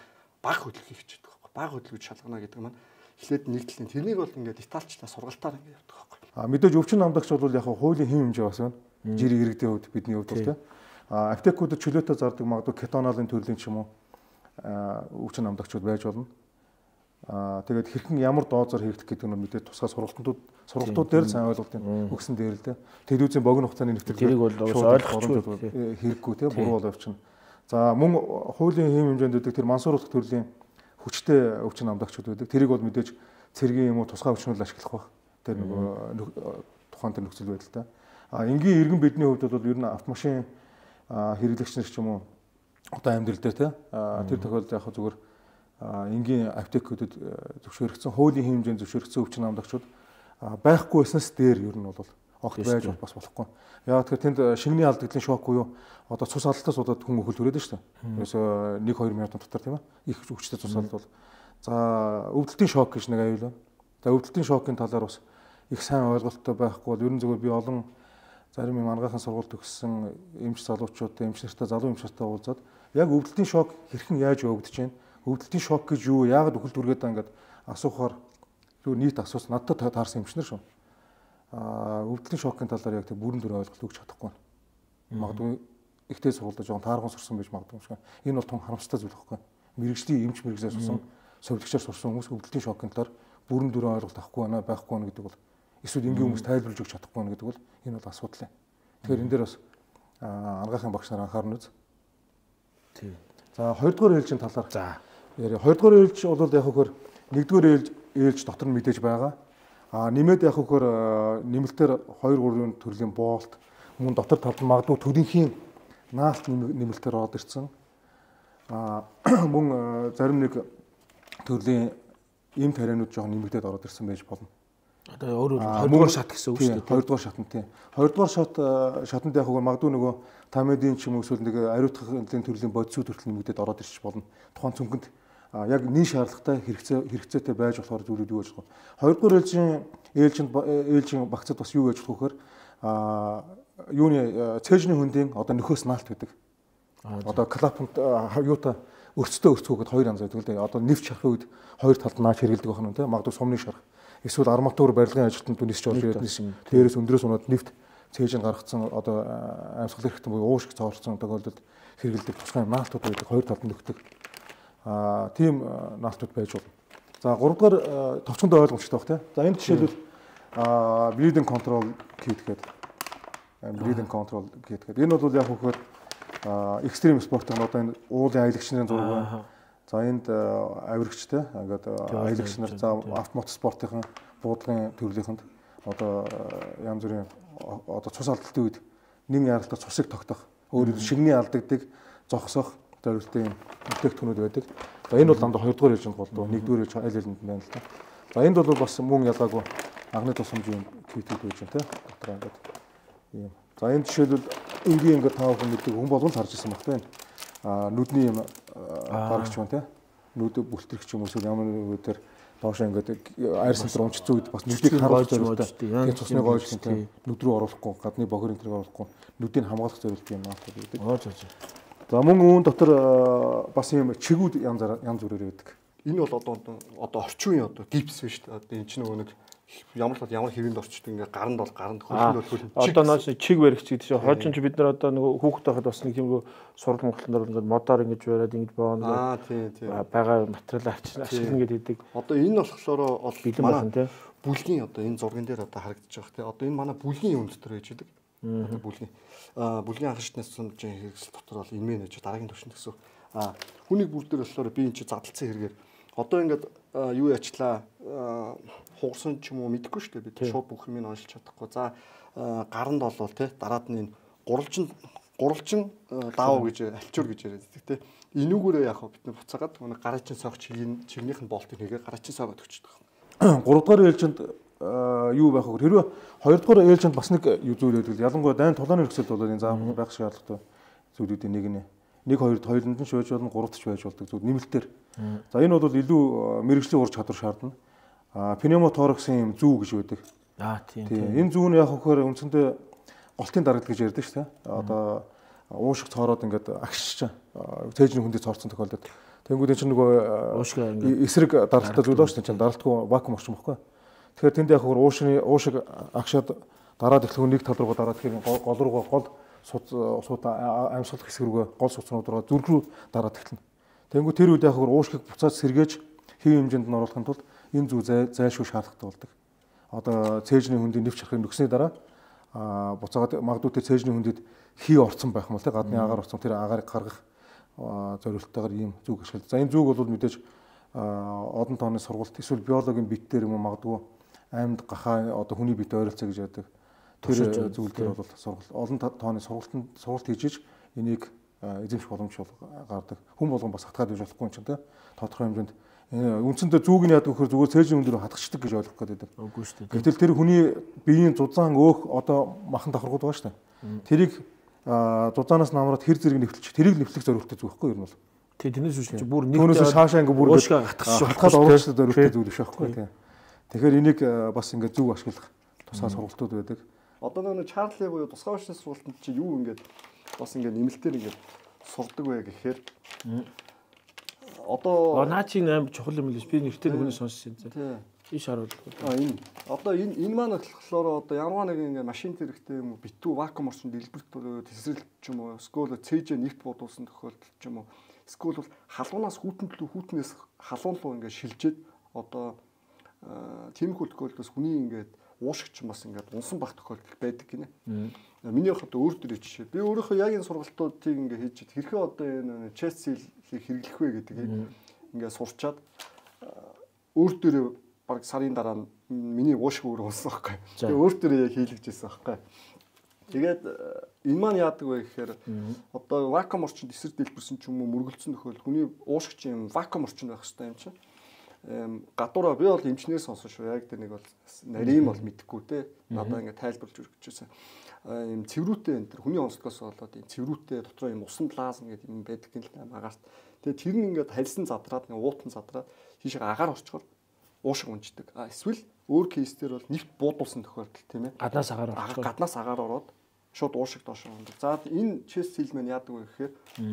баг хөдөлгөх хичээдэг байхгүй. Баг хөдөлгөж шалгана гэдэг маань эхлээд нэг талын тэрнийг бол ингээд детальчлаа сургалтаар ингээд явдаг байхгүй. А мэдээж өвчин намдагч бол яг хуулийн хэм хэмжээ бас байна. Жирийн иргэдийн хувьд бидний хувьд бол тийм. А аптекуудад чөлөөтэй зардаг магадгүй кетоналын төрлийн ч юм уу өвчин намдагчуд байж болно. Тэгээд хэрхэн ямар дозоор хэрэглэх гэдэг нь мэдээ тусгай сургалтууд дээр л сайн ойлголтын өгсөн дээр л дээ. Телевизийн богино хугацааны нэвтрүүлэг тэрийг бол ойлгохгүй хэрэггүй те буруу бол явчихна. За мөн хуулийн хэм хэмжээнд өгдөг тэр мансууруулах төрлийн хүчтэй өвчин намдагчуд байдаг. Тэрийг бол мэдээж цэргийн юм уу тусгай өвчнүүд ашиглах байх. Тэр нөгөө тухайн тэр нөхцөл байдалтай. А энгийн иргэн бидний хувьд бол ер нь автомашин хэрэглэгч нар ч юм уу одоо амьдрал дээр те тэр тохиолдолд яг зүгээр энгийн аптекүүдэд зөвшөөрөгдсөн хуулийн хэмжээнд зөвшөөрөгдсөн өвчин намдагчуд байхгүй байснаас дээр ер нь бол огт байж бас болохгүй. Яг тэгэхээр тэнд шингэний алдагдлын шок буюу одоо цус алдалтаас болоод хүн өхөл төрөөд шүү дээ. Ерөөсөө 1-2 минутын дотор тийм ээ. Их хүчтэй цус алдалт бол за өвдөлтийн шок гэж нэг аюул байна. За өвдөлтийн шокийн талаар бас их сайн ойлголттой байхгүй бол ер нь зүгээр би олон зарим юм ангаахан сургуульд төгссөн эмч залуучуудтай, эмч нартай, залуу эмч нартай уулзаад яг өвдөлтийн шок хэрхэн яаж явагдаж байна? Өвдөлтийн шок гэж юу? Яагаад үхэл түргээд байгаа ингээд асуухаар зүгээр нийт асуусан надад таарсан эмч нар шүү. Өвдөлтийн шокийн талаар яг тэг бүрэн дүрэн ойлголт өгч чадахгүй байна. Магадгүй ихтэй сургуульд жоохон таарган сурсан байж магадгүй юм шиг. Энэ бол тун харамсалтай зүйл байхгүй. Мэргэжлийн эмч мэргэжлээр сурсан, совилогчоор сурсан хүмүүс өвдөлтийн шокийн талаар бүрэн дүрэн ойлголт авахгүй байна, байхгүй байна гэдэг бол эсвэл энгийн хүмүүс тайлбарлаж өгч чадахгүй байна гэдэг бол энэ бол асуудал юм. Тэгэхээр энэ дээр бас ангаахын багш нар анхаарна үз. Тийм. За хоёрдугаар ээлжийн талаар. За. Хоёрдугаар ээлж бол яг хөхөр нэгдүгээр ээлж ээлж дотор нь мэдээж байгаа. А нэмээд яг хөхөр нэмэлтээр 2 3 төрлийн боолт мөн дотор талд нь магадгүй төлөнхийн наалт нэмэлтээр ороод ирсэн. А мөн зарим нэг төрлийн им тарианууд жоохон нэмэгдээд ороод ирсэн байж болно. Одоо өөрөөр 2 дугаар шат гэсэн үг шүү дээ. 2 дугаар шатнд тийм. 2 дугаар шатанд яг хөө магадгүй нөгөө тамидын ч юм уу эсвэл нэг ариутгахын төрлийн бодисууд хүртэл нэмэгдээд ороод ирчих болно. Тухайн цүнхэнд яг нэн шаардлагатай хэрэгцээтэй байж болохоор зүйлүүд юу гэж болох вэ? 2 дугаар ээлжийн багцад бас юу гэж болох вэ гэхээр юуны цээжний хөндийн одоо нөхөөс наалт гэдэг. Одоо клапанд юутай өрцтэй өрцгөө гэдээ хоёр янз байдаг л дээ. Одоо нэвч шарахын үед хоёр талд нааж хэрэгэлдэг байх нь тийм. Магадгүй сумны шарах. Эсвэл арматур барилгын ажилтнууд нисч орж ирээд дээрээс өндрөөс унаад нэвт цээжин гаргацсан одоо амьсгал эрхтэн буюу уушиг цоорсон тохиолдолд хэрэгэлдэг тусгай наалтууд байдаг. Хоёр талд нөхдөг. Тийм наалтууд байж болно. За 3 дугаар товчхондоо ойлгомжтой байх тийм. За энэ жишээлбэл bleeding control kit гэдэг. Bleeding control kit гэдэг. Энэ бол яг хөхөр экстрим спортын одоо энэ уулын аялагч нарын зураг байна. За энд авирагчтай ингээд аялагч нар за автомотоспортын буудлын төрлийнхэнд одоо янз бүрийн одоо цус алдалтын үед нэн яралтай цусыг тогтоох, өөрөөр шигний алдагддаг, зогсоох зорилттой юм бүтээгдэхүүнүүд байдаг. За энэ бол дандаа 2 дугаар ээлжинд болдгоо, 1 дугаар ээлж аль алинд байна л та. За энд бол бас мөн ялгаагүй анхны тусламжийн китүүд байж байна те. Дотор ингээд ийм. За энэ жишээлбэл энгийн ингээд та бүхэн мэддэг хүн болгон л харж ирсэн баг те. Нүдний юм гарагч байна те. Нүд бүлтрэх ч юм уу эсвэл ямар нэг үгээр доошоо ингээд айр сантар унчсан үед бас нүдийг харуулж зорилттой. Тэгээ цусны гоож гэнтэй нүд рүү оруулахгүй, гадны бохир энэ тэрийг оруулахгүй нүдийг хамгаалах зорилттой юм наалтууд байдаг. За мөн үүн дотор бас юм чигүүд янз бүрээр байдаг. Энэ бол одоо орчин үеийн одоо гипс биш үү? Одоо энэ чинь нөгөө нэг ямар л ямар хэвэнд орчдөг ингээ гаранд бол гаранд, хөлөнд бол хөлөнд. Одоо нөөц чиг баригч гэдэг чинь хожим чи бид нар одоо нөгөө хүүхэд байхад бас нэг тиймгүй сурал Монголын дор ингээд модоор ингэж бариад ингэж боно. Тийм. Байгаа материал ашиглана гэдэг хэдэг. Одоо энэ болохоор бол манай бүлгийн одоо энэ зурган дээр одоо харагдаж байгаа тийм. Одоо энэ манай бүлгийн юм дотор байж байдаг. Одоо бүлгийн анхан шатны тусламжийн хэрэгсэл дотор бол энэ мэн гэж дараагийн төвшөнд гэсэн. Хүнийг бүр дээр болохоор би энэ чи задлцсан хэрэгээр одоо ингээд юу яачлаа хугарсан ч юм уу мэдэхгүй шүү дээ. Бид шууд бүх юм уншилж чадахгүй. За гаранд болвол те дараад нь энэ гурвалжин даав гэж альчуур гэж яриад байдаг те. Энүүгээрээ яг бид нар буцаагаад нэг гараа чин сойх чигнийх нь болтыг нэгээ гараа чин сойгоод өчтдөг. 3 дугаар ээлжинд юу байх вэ? Хэрвээ 2 дугаар ээлжинд бас нэг юу зүйл байдаг. Ялангуяа дайн тулааны хэрэгсэл бол энэ заавал байх шаардлагатай зүйлүүдийн нэг нь. 1 2 2-нд нь швэж болно, 3-т ч байж болдог зүйл нэмэлтээр. За энэ бол илүү мэрэгжлийн ур чадвар шаардна. Пневмотораксын юм зүү гэж байдаг. Тийм. Энэ зүү нь яг хөхөр үндсэндээ голтын дарагдал гэж ярьдаг шүү дээ. Одоо уушиг цоороод ингээд агшиж цээжний хүндээ цоорсон тохиолдолд тэнгууд энэ чинь нөгөө уушиг ингээд эсрэг даралттай зүйл ба шүү дээ. Даралтгүй вакуум орчин баггүй. Тэгэхээр тэнд яг хөхөр уушиг агшаад дараад эхлэх нэг тал руугаа дараад тэгэхээр гол руугаа гол суут амьсгалах хэсэг рүүгээ гол суцнууд руугаа зүрх рүү дараад эхэлнэ. Тэнгүү тэр үед яг хөхөр уушгийг буцаад сэргээж хэв хэмжээнд нь оруулахын тулд энэ зүү зайлшгүй шаардлагатай болдог. Одоо цээжний хөндийн нэвч харахыг нөхсөний дараа буцаагаад магадгүй тэр цээжний хөндөд хий орцсон байх юм бол тэ гадны агаар орцсон тэр агаарыг гаргах зорилттойгоор ийм зүг ашигладаг. За энэ зүг бол мэдээж олон тооны сургалт эсвэл биологийн бит дээр юм уу магадгүй амьд гахаа одоо хүний бит ойролцоо гэж ярьдаг. Тэр зүйл дээр бол сургалт олон тооны сургалт хийж энийг эзэмших боломж гардаг. Хүн болгон бас хатгаад явж болохгүй юм чинь тэ тодорхой хэмжээнд үндсэндээ зүүг нь яадаг вөхөр зүгээр цээжийн өндөр хатгачдаг гэж ойлгох гээд байдаг. Үгүй шүү дээ. Гэтэл тэр хүний биеийн зузаан өөх одоо махан давхаргууд байгаа шүү дээ. Тэрийг зузаанаас намраад хэр зэрэг нэвтлж тэрийг нэвтлэх зорилттой зүйл байхгүй юу юм бол. Тий, тэрнээс биш чи бүр нэг түүнээс шаашаа ингээ бүр гатгах хатгаад оруулах зорилттой зүйл биш байхгүй тий. Тэгэхээр энийг бас ингээ зүг ашиглах тусгай сургалтууд байдаг. Одоо нэг Чарли буюу тусгай орчны сургалтанд чи юу ингээд бас ингээ нэмэлтээр ингээд сурдаг вэ гэхээр одоо наа чи аим чухал юм л биш. Би нэртэй нөгөөний сонссон юм. Иш харуул. Энэ одоо энэ маань болохоор одоо ямар нэг ингээ машин зэрэгтэй юм уу битүү вакуум орчинд дэлбэрт тесрэлт ч юм уу эсвэл цээжээ нэвт бодуулсан тохиолдол ч юм уу эсвэл бол халуунаас хүүтэнд лүү хүүтнээс халуун руу ингээ шилжээд одоо тиймэрхүү тохиолдолд хүний ингээд уушигч бас ингээд унсан бах тохиолдол байдаг гинэ. Миний хувьд өөр төрлийн жишээ. Би өөрийнхөө яг энэ сургалтуудыг ингээ хийж хэрхэн одоо энэ chest seal-ийг хэрэглэх вэ гэдгийг ингээ сурчаад өөр төрөө баг сарын дараа миний уушиг өөр унсан байхгүй. Тэгээ өөр төрөө яг хийлгэж ирсэн байхгүй. Тэгээд энэ маань яадаг вэ гэхээр одоо вакуум орчинд эсрэг дэлбэрсэн ч юм уу мөргөлдсөн тохиолдолд хүний уушиг чинь юм вакуум орчинд байх хэрэгтэй юм чинь. Гадуураа би бол эмчнэр сонсон шүү. Яг тэр нэг бол нарийн бол мэдэхгүй те. Надаа ингээд тайлбарлаж өгч ирсэн. Ийм цэврүүтэй энэ төр хүний онцлогоос болоод ийм цэврүүтэй дотроо ийм усан плазм гэдэг юм байдаг юм л да агарт. Тэгээд тэр нь ингээд хальсан задраад ингээд уутан задраад тийшээ агаар орчхоор уушиг унждаг. А эсвэл өөр кейс дээр бол нэвт буудуулсан тохиолдол тийм ээ. Гаднаас агаар орчихоор. Гаднаас агаар ороод шууд уушиг доош ундаг. За энэ chest seal маань яадаг вэ гэхээр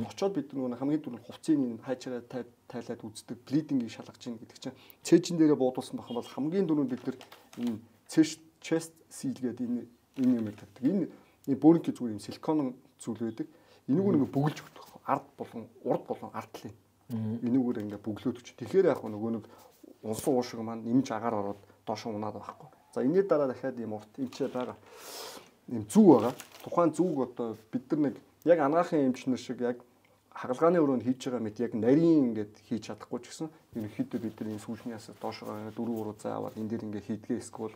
очоод бид нөгөө хамгийн түрүүнд хувцсыг энэ хайчаараа тайлаад үздэг, bleeding-ийг шалгаж ийн гэдэг чинь цээжин дээрээ буудуулсан байх юм бол хамгийн түрүүнд бид нар энэ chest seal гэдэг энэ юмыг тавьдаг. Энэ бөөрөнхий зүгээр юм силикон зүйл байдаг. Энийг нэг бөглөж өгдөг. Ард болон урд болон ард талын. Энүүгээр ингээ бөглөөд өч. Тэгэхээр яг нөгөө нэг унсан уушиг маань нэмж агаар ороод доош унаад байхгүй. За энэний дараа дахиад ийм урт эмчээ байгаа. Ийм зүү байгаа. Тухайн зүүг одоо бид нар нэг яг анагаахын эмчнэр шиг яг хагалгааны өрөөнд хийж байгаа мэт яг нарийн ингээд хийж чадахгүй ч гэсэн ерөнхийдөө бид нар энэ сүүжнээс доошоо 4 3 зай аваад энэ дээр ингээд хийдгээ эсвэл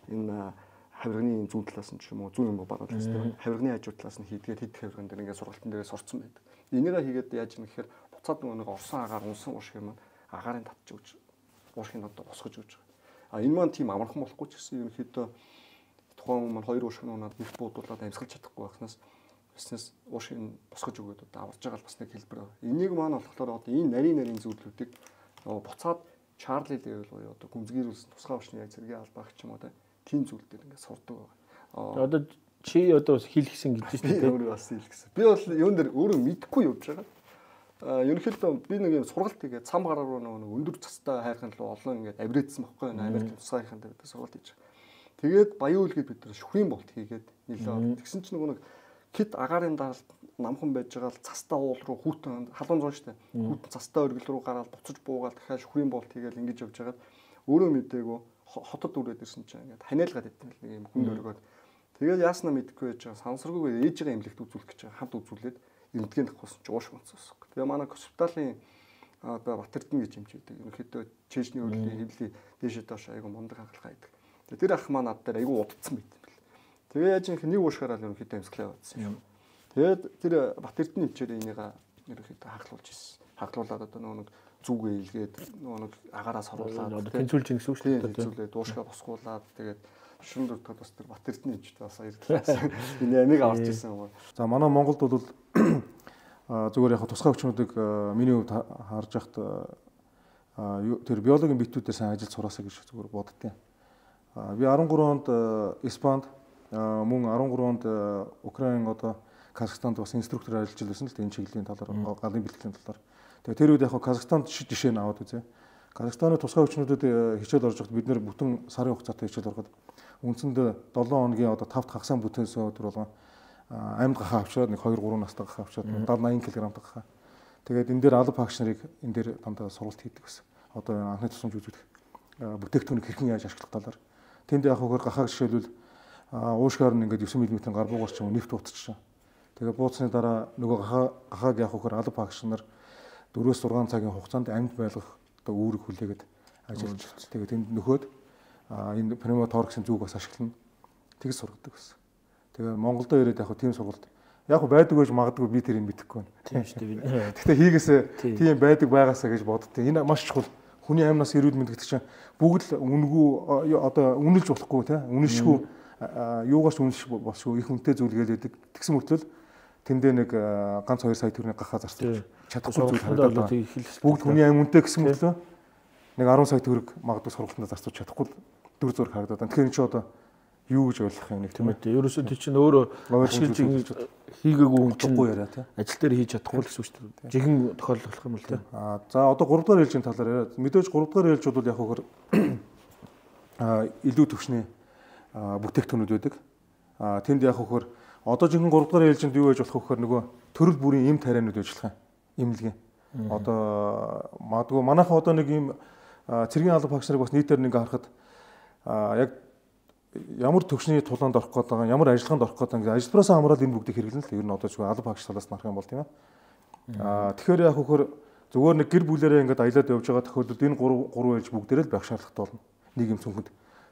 энэ хавирганы зүүн талаас нь ч юм уу зүүн юм уу баруун талаас нь хавирганы хажуу талаас нь хийдгээ тэд хавирган дээр ингээд сургалтын дээрээ сурцсан байдаг. Энийгээ хийгээд яаж юм гэхээр буцаад нөгөө нэг орсон агаар унсан уушиг юм агаарын татж өгч уушгийг одоо босгож өгч байгаа. А энэ маань тийм амархан болохгүй ч гэсэн ерөнхийдөө тухайн хүн маань хоёр уушиг нь унаад нэг буудуулаад амьсгалж чадахгүй байхнаас өснөөс уушиг нь босгож өгөөд одоо аварж байгаа л бас нэг хэлбэр байна. Энийг маань болохоор одоо энэ нарийн зүйлүүдийг буцаад Чарли левел буюу одоо гүнзгийрүүлсэн тусгай орчны яг зэргийн албаа гэх юм уу тийм зүйл дээр ингээд сурдаг байгаа. Одоо чи одоо бас хийлгсэн гэж байна тийм өөрөө бас хийлгсэн. Би бол юун дээр өөрөө мэдэхгүй явж байгаа. Ерөнхийдөө би нэг юм сургалт хийгээд цам гараар руу нэг өндөр цастай хайрхан руу олон ингээд авирээдсэн байхгүй юу? Америкийн тусгайхан дээр сургалт хийж байгаа. Тэгээд баян үлгээд бид нар шүхрийн болт хийгээд нэлээ. Тэгсэн чинь нөгөө нэг кит агаарын даралт намхан байж байгаа л цастай уул руу хүүтэн халуун зун штэ. Хүүтэн цастай оргил руу гараад буцаж буугаал дахиад шүхрийн болт хийгээл ингэж явж байгаад өөрөө мдээгүй хотод үрээд ирсэн чинь ингээд ханиалгаад идэв нэг юм хүнд өргөөд. Тэгээд яаснаа мэдэхгүй байж байгаа сансаргүйгээр ээжигээ эмнэлэгт үзүүлэх гэж байгаа хамт үзүүлээд эмнэлгийн давхуулсан чи уушиг унтсан. Тэгээ манай госпиталийн одоо Батэрдэн гэж эмч байдаг. Ерөнхийдөө чэйжний өрлийн хэвлэлийн дээшээ доош айгу мундаг хагалгаа хийдэг. Тэгээ тэр ах маань над дээр айгу удцсан байт юм бэл. Тэгээ яаж юм нэг уушгаараа л ерөнхийдөө амьсгалаа явуулсан юм. Тэгээд тэр Батэрдэн эмчээр энийг ерөнхийдөө хаглуулж ирсэн. Хаглуулад одоо нөгөө нэг зүгээ илгээд нөгөө нэг агаараас оруулаад одоо тэнцвүүлж ийн гэсэн үг шүү дээ. Тэнцвүүлээд уушгаа босгуулад тэгээд шүн дөрөвдөд бас тэр Батэрдэн эмчтэй бас баярлалаа. Энэ амийг аварч ирсэн юм. За манай Монголд бол зүгээр яг тусгай хүчнүүдийг миний хувьд харж байхад тэр биологийн битүүдээр сайн ажиллаж сураасаа гэж зүгээр боддیں۔ Би 13 онд Испанд мөн 13 онд Украин одоо Казахстанд бас инструктор ажиллаж байсан л энэ чиглэлийн талаар галын бэлтгэлийн талаар. Тэгээ тэр үед яг Казахстанд жишээ нь аваад үзье. Казахстаны тусгай хүчнүүдэд хичээл орж байхад бид нэр бүтэн сарын хугацаатай хичээл ороход үндсэндээ 7 хоногийн одоо 5 дахь хагасаа бүтэнсэн өдөр болгон амьд гахаа авчираад нэг 2 3 настай гахаа авчираад 70 80 кг гахаа. Тэгээд энэ дээр алба багш нарыг энэ дээр дандаа сургалт хийдэг гэсэн. Одоо анхны тусламж үзүүлэх бүтээгдэхүүнийг хэрхэн яаж ашиглах талаар. Тэнд яг хөхөр гахааг жишээлбэл уушгаар нь ингээд 9 мм-ийн гар буугаар ч юм уу нэвт утчихсан. Тэгээ бууцсны дараа нөгөө гахааг яг хөхөр алба багш нар 4-6 цагийн хугацаанд амьд байлгах одоо үүрэг хүлээгээд ажиллаж. Тэгээд тэнд нөхөөд энэ пневмотораксын зүг бас ашиглана. Тэгж сургадаг гэсэн. Тэгээ Монголдо ирээд яг тийм сургалт яг байдаг гэж магадгүй би тэрийг мэдэхгүй байна. Тийм шүү дээ. Гэхдээ хийгээсээ тийм байдаг байгаасаа гэж боддتي. Энэ маш чухал. Хүний амнаас эрүүл мэнд гэдэг чинь бүгд л үнэгүй одоо үнэлж болохгүй тийм үнэлшгүй юугаас үнэлш болшгүй их үнэтэй зүйл гээл байдаг. Тэгсэн мөртлөө тэндээ нэг ганц 2 сая төгрөгийн гахаа зарцуулж чадахгүй зүйл харагдаад байна. Бүгд хүний ам үнэтэй гэсэн мөртлөө нэг 10 сая төгрөг магадгүй сургалтанд зарцуулж чадахгүй дүр зураг харагдаад байна. Тэгэхээр энэ чи одоо юу гэж ойлгох юм нэг тийм ээ. Ерөөсөө тэр чинь өөрөө ашиглаж хийгээгүй хүн чинь яриа тийм. Ажил дээр хийж чадахгүй л гэсэн үг шүү дээ. Жинхэнэ тохиолдол болох юм бол тийм. За одоо 3 дугаар ээлжийн талаар яриа. Мэдээж 3 дугаар ээлж бол яг хөхөр илүү түвшний бүтээгдэхүүнүүд байдаг. Тэнд яг хөхөр одоо жинхэнэ 3 дугаар ээлжинд юу байж болох вэ гэхээр нөгөө төрөл бүрийн эм тарианууд байж болох юм. Эмнэлгийн. Одоо магадгүй манайхан одоо нэг ийм цэргийн алба багш нарыг бас нийтээр нэг харахад яг ямар төвшний тулаанд орох гээд байгаа, ямар ажиллагаанд орох гээд байгаа ажилбараасаа хамаарал энэ бүгдийг хэрэглэнэ л. Ер нь одоо зүгээр алба багш талаас нь харах юм бол тийм ээ. Тэгэхээр яг хөхөр зүгээр нэг гэр бүлээрээ ингээд аялаад явж байгаа тохиолдолд энэ 3 ээлж бүгдээрээ л байх шаардлагатай болно. Нэг юм цүнхэнд.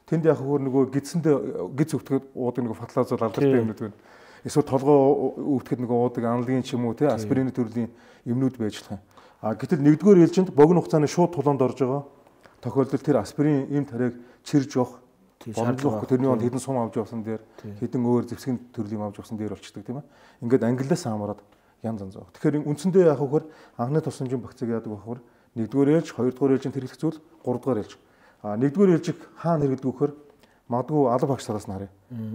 Тэнд яг хөр нөгөө гидсэндээ гиз өвтгөд уудаг нөгөө фатлазол алдартай юмнууд байна. Эсвэл толгой өвтгөд нөгөө уудаг аналгийн ч юм уу тий аспирины төрлийн юмнууд байж болох юм. А гэтэл нэгдүгээр ээлжинд богино хугацааны шууд тулаанд орж байгаа тохиолдолд тэр аспирин им тариаг чирж явах боломжгүй. Тэрний онд хэдэн сум авч явсан дээр хэдэн өөр зэвсгийн төрлийн юм авч явсан дээр болчдөг тийм ээ. Ингээд ангиллаас хамаарат янз янз байгаа. Тэгэхээр үндсэндээ яах вэ гэхээр анхны тусламжийн багцыг яадаг вэ гэхээр нэгдүгээр ээлж, хоёрдугаар ээлжинд хэрэглэх зүйл, гуравдугаар ээлж. А нэгдүгээр ээлжийг хаана хэрэглэдэг вэ гэхээр магадгүй алба багш талаас нь харъя.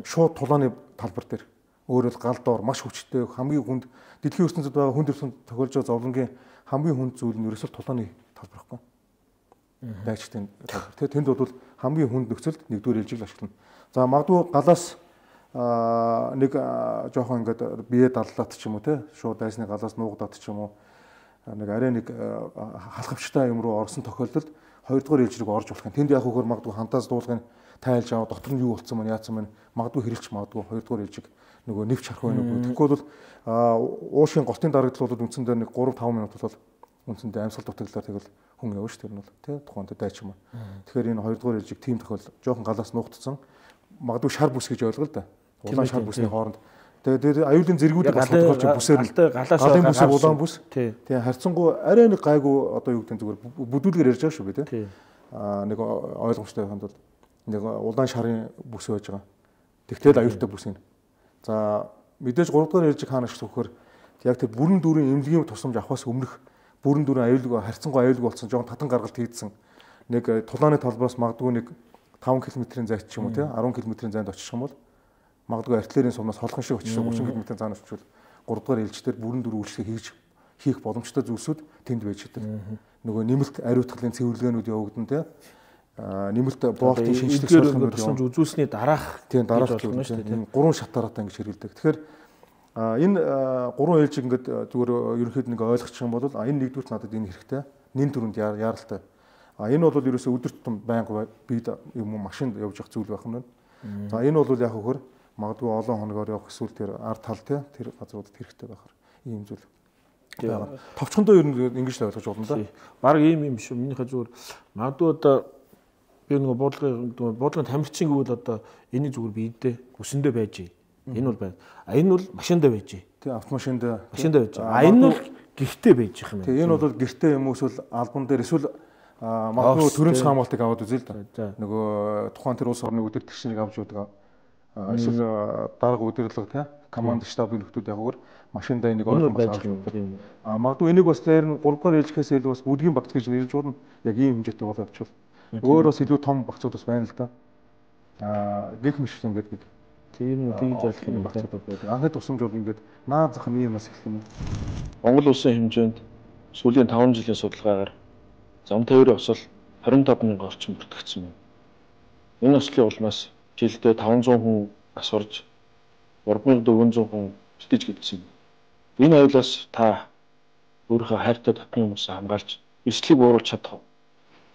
Шууд тулааны талбар дээр. Өөрөөр гал доор маш хүчтэй хамгийн хүнд дэлхийн ертөнцид байгаа хүнд ертөнцид тохиолж байгаа зовлонгийн хамгийн хүнд зүйл нь ерөөсөө тулааны талбар байхгүй. Дайчдын талбар. Тэгээ тэнд бол хамгийн хүнд нөхцөлд нэгдүгээр ээлжийг л ашиглана. За магадгүй галаас нэг жоохон ингээд бие даллаад ч юм уу те шууд дайсны галаас нуугдаад ч юм уу нэг арай нэг халахвчтай юм руу орсон тохиолдолд хоёрдугаар ээлж рүү орж болох юм. Тэнд яг хөхөр магадгүй хантаас дуулгыг тайлж аваад дотор нь юу болцсон маань яатсан маань магадгүй хэрэлч магадгүй хоёрдугаар ээлжийг нөгөө нэвч харах байх үгүй. Тэгэхгүй бол уушийн голтын дарагдал бол үндсэндээ нэг 3-5 минут бол үндсэндээ амьсгал дутагдлаар тэгэл хүн явна шүү тэр нь бол тий тухайд дайч юм. Тэгэхээр энэ хоёрдугаар ээлжийг тийм тохиол жоохон галаас нуугдсан магадгүй шар бүс гэж ойлгол да. Улаан шар бүсний хооронд. Тэгээд аюулын зэргүүдийг бас тодорхойлж бүсээр нь галын бүс, улаан бүс. Тий харьцангуй арай нэг гайгүй одоо юу гэдэг нь зүгээр бүдүүлгээр ярьж байгаа шүү би тий. Аа нэг ойлгомжтой байханд бол нэг улаан шарын бүс байж байгаа. Тэгтэл аюултай бүс юм. За мэдээж 3 дугаар ээлжийг хаана ашиглах вөхөр яг тэр бүрэн дүүрийн эмнэлгийн тусламж авахаас өмнөх бүрэн дүүрэн аюулгүй харьцангуй аюулгүй болсон жоохон татан гаргалт хийдсэн нэг тулааны талбараас магадгүй нэг 5 км-ийн зайт ч юм уу тий 10 км-ийн зайд очих юм бол магадгүй артиллерийн сумнаас холхон шиг очиж 30 км-ийн цаана очивол 3 дугаар ээлж дээр бүрэн дүүрэн үйлчлэг хийх боломжтой зүйлсүүд тэнд байж байдаг. Нөгөө нэмэлт ариутгалын цэвэрлэгээнүүд явагдана тий нэмэлт боолтын шинжлэх судалгаанууд тусламж үзүүлсэний дараах тийм дараах зүйл шүү дээ. Гурван шатаараатай ингэж хэрэглэдэг. Тэгэхээр энэ гурван ээлжийг ингээд зүгээр ерөнхийдөө нэг ойлгочих юм бол энэ нэгдүгürt надад энэ хэрэгтэй. Нин түрүүнд яаралтай. А энэ бол ерөөсөө өдөр тутам байнга бид юм уу машинд явж явах зүйл байх юм байна. За энэ бол яг хөхөр магадгүй олон хоногоор явах эсвэл тэр ард тал те тэр газруудад хэрэгтэй байхаар ийм зүйл. Товчхондоо ер нь ингэж л ойлгож болно да. Бараг ийм юм шүү. Минийхээ зүгээр магадгүй одоо би нөгөө буудлын тамирчин гэвэл одоо энийг зүгээр биедээ үсэндээ байж. Энэ бол байна. А энэ бол машиндаа байж. Тий автомашинд машиндаа байж. А энэ бол гэртээ байж юм. Тий энэ бол гэртээ юм уу эсвэл албан дээр эсвэл магадгүй төрийн засгийн хамгаалтыг аваад үзье л да. Нөгөө тухайн тэр улс орны удирдагчныг авч явдаг. Эсвэл дарга удирдлага тий команд штабын нөхдүүд ягуур машиндаа энийг ойлгох байж юм. А магадгүй энийг бас дээр нь 3 дугаар ээлжихээс илүү бас бүдгийн багц гэж нэрлэж болно. Яг ийм хэмжээтэй болоо явчихвал. Өөр бас илүү том багцууд бас байна л да. Аа гэх мэт ингээд бид тийм тэгж ойлгох юм багцууд байдаг. Анхны тусламж бол ингээд наад зах нь ийм бас эхлэх юм. Монгол улсын хэмжээнд сүүлийн 5 жилийн судалгаагаар зам тээврийн осол 25 мянган орчим бүртгэгдсэн байна. Энэ ослын улмаас жилдээ 500 хүн нас орж 3400 хүн бэлтэж гидсэн. Энэ аюулаас та өөрийнхөө хайртай дотны хүмүүсээ хамгаалж эрсдлийг бууруулж чадах уу?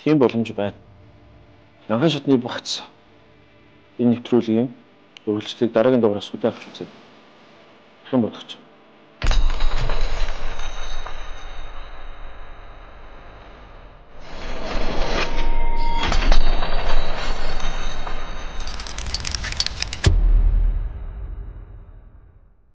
Тийм боломж байна. Анхан шатны багц энэ нэвтрүүлгийн үргэлжлэлийг дараагийн дугаараас хүлээн авч үзье. Хэн бодогч.